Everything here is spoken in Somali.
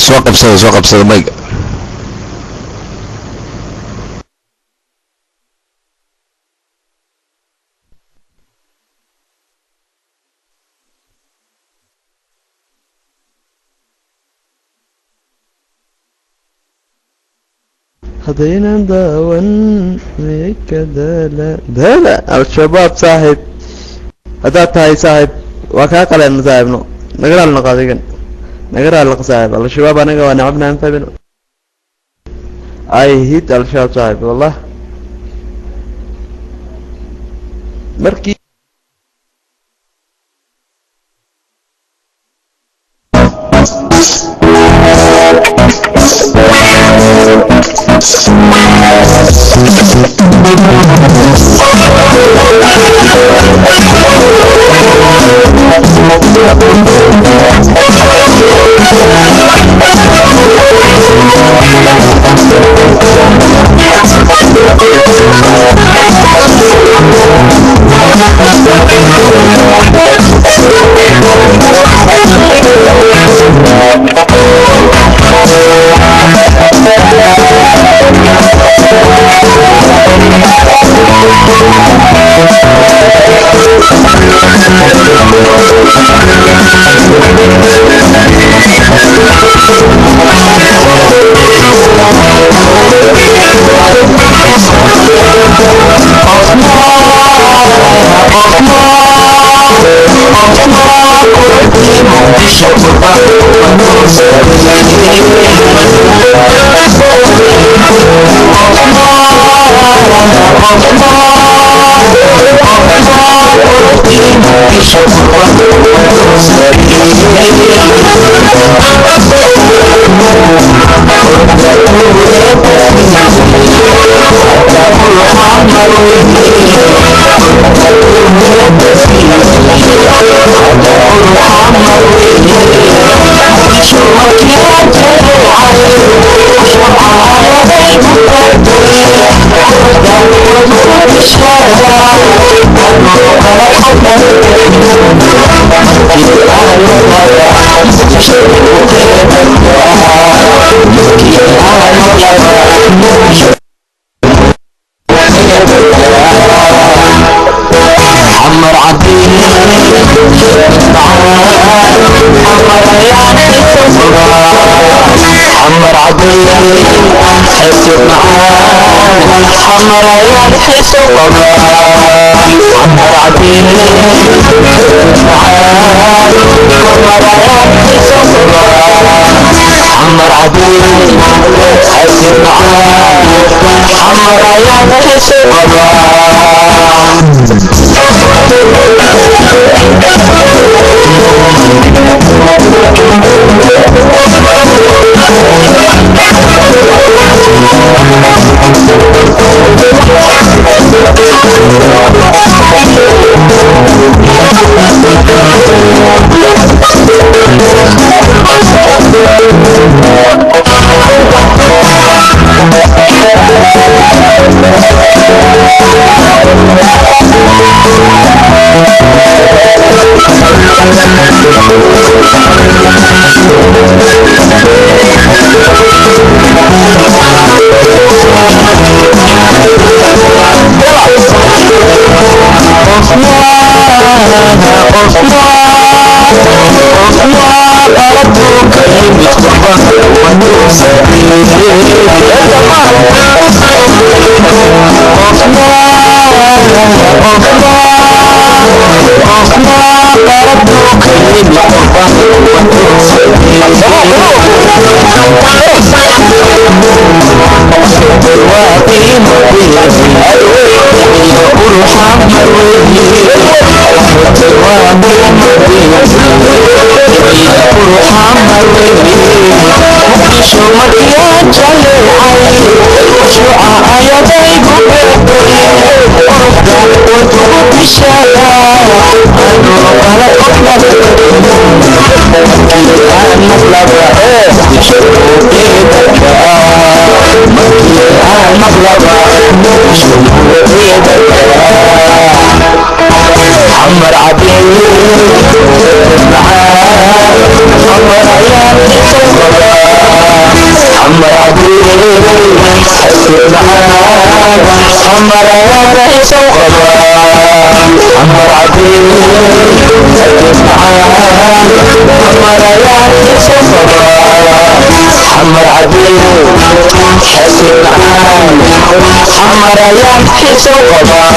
Soo qabsada, soo qabsada mayga. Haddaynan daawan miyay ka daala daala Al-Shabaab saaxiib haddaad tahay, saaxiib waa kaa qaleen saaxiibno, naga raali noqo, adigan naga raali noqo saaxiib. Al-Shabaab anaga waa necabnahay, ma fahmin? I hate Al-Shabaab saaxiib, wallah markii Xamar cadeey xaskii macaan, Xamar ayaan xiiso u qabaa. Xamar cadeey xaskii macaan, Xamar ayaan xiiso u qabaa. Xamar cadeey xaskii macaan, Xamar ayaan xiiso u qabaa.